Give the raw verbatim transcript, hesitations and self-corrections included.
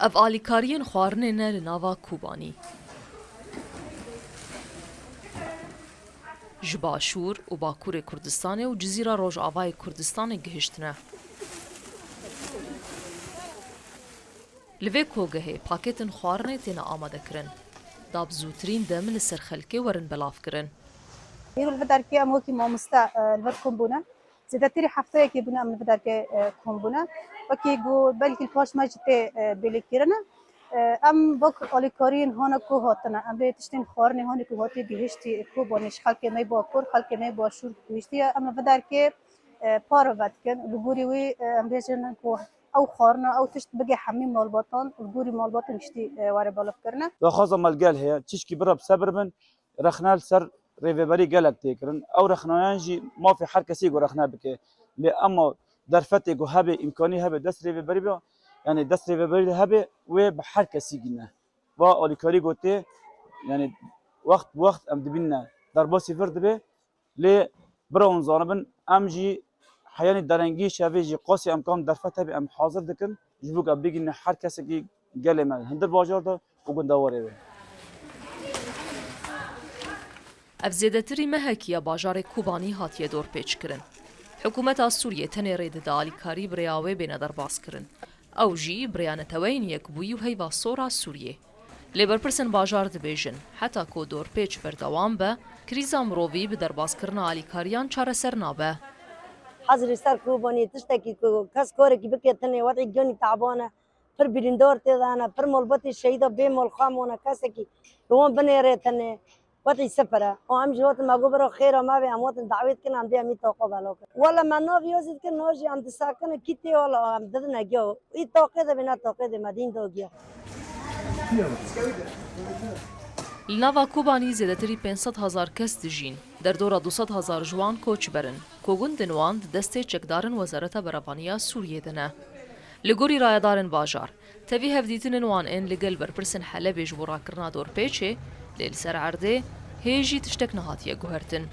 Ev alîkariyên xwarinê ne li nava Kobanî. Ji Başûr û Bakurê Kurdistanê û Cizîra Rojavayê Kurdistanê gihiştine. Li vê kogehê pakêtên xwarinê têne amadekirin. Da bi zûtirîn dem li ser xelkê werin belavkirin. Îro li vê derkê em wekî mamoste, e, li vir kom bûne. Zêdetirî hefteyekê bûne em li vê derkê, e, kom bûne. Wekî ku belkî li paş me jî tê, e, bêlîkirine. E, em wek alîkariyên hane ku hatine, em vê tiştên xwarinê hane ku hatî gihiştî Kobanê ji xelkê me Bakur, xelkê me Başûr gihiştiye. Em li vê derkê, e, parve dikin. Li gorî wî, e, em bêjin ku ew xwarina, ew tişt bige hemî malbatan, li gorî malbatan giştî, e, were belavkirine. Daxwaza me li gel heye, çişkî bira bi sebir bin, rexne li ser rêveberî gelek tê kirin. Ew rexnayan jî mafê her kesî ku rexne bike. Lê ema derfetê ku hebe, îmkanî hebe, dest rêveberî be, yanî dest rêveberî de hebe, wê bi her kesî gîne. Va alîkarî ku tê, yanî wext bi wext em dibîne derbasî vir dibe. Lê bira hûn zanibin, em jî heyanî derengî şevê jî qasî em kan derfet hebe em hazir dikin, ji bo ku em bigihîne her kesekî gelê me, hundir bajar de û gundewarê wê. Ev zêdetirî mehekî ya bajarê Kobanî hatiye dorpêçkirin. Hikûmeta Sûriyê tenê rê dide alîkarî bi rêya wê bêne derbazkirin. Ew jî bi rêya Neteweyên Yekbûyî û Heyva Sor a Sûriyê. Lê berpirsên bajar dibêjin, heta ku dorpêç berdewam be, krîza mirovî bi derbazkirina alîkariyan çareser nabe. Hezirî ser Kobanî tiştekî ku kes karekî bike tune, wextî genî teban e, pir birîndar tê de hene, pir malbatê şehîda bê mal xwe mane, kesekî li wan binêre tune, wextî sifir e. Û em jî hatin me got bira xêra me bê, em hatin dawêt kin, em bê em î taqa bela kin. Wele me nav yazî dikin, nav jî em disekinin, kî tê wele em didine giya. Î taqê de bê, ne taqê de me dîn da giya. Li nava Kobanî zêdetirî pênc sed hezar kes dijîn, derdora du sed hezar ji wan koçber in, ku gundên wan di destê çekdarên Wezareta Berevaniya Sûriyê de ne. Li gorî rayedarên bajar, tevî hevdîtinên wan ên li gel berpirsên Helebê ji bo rakirina dorpêçê, lê li ser erdê hê jî tiştek nehatiye guhertin.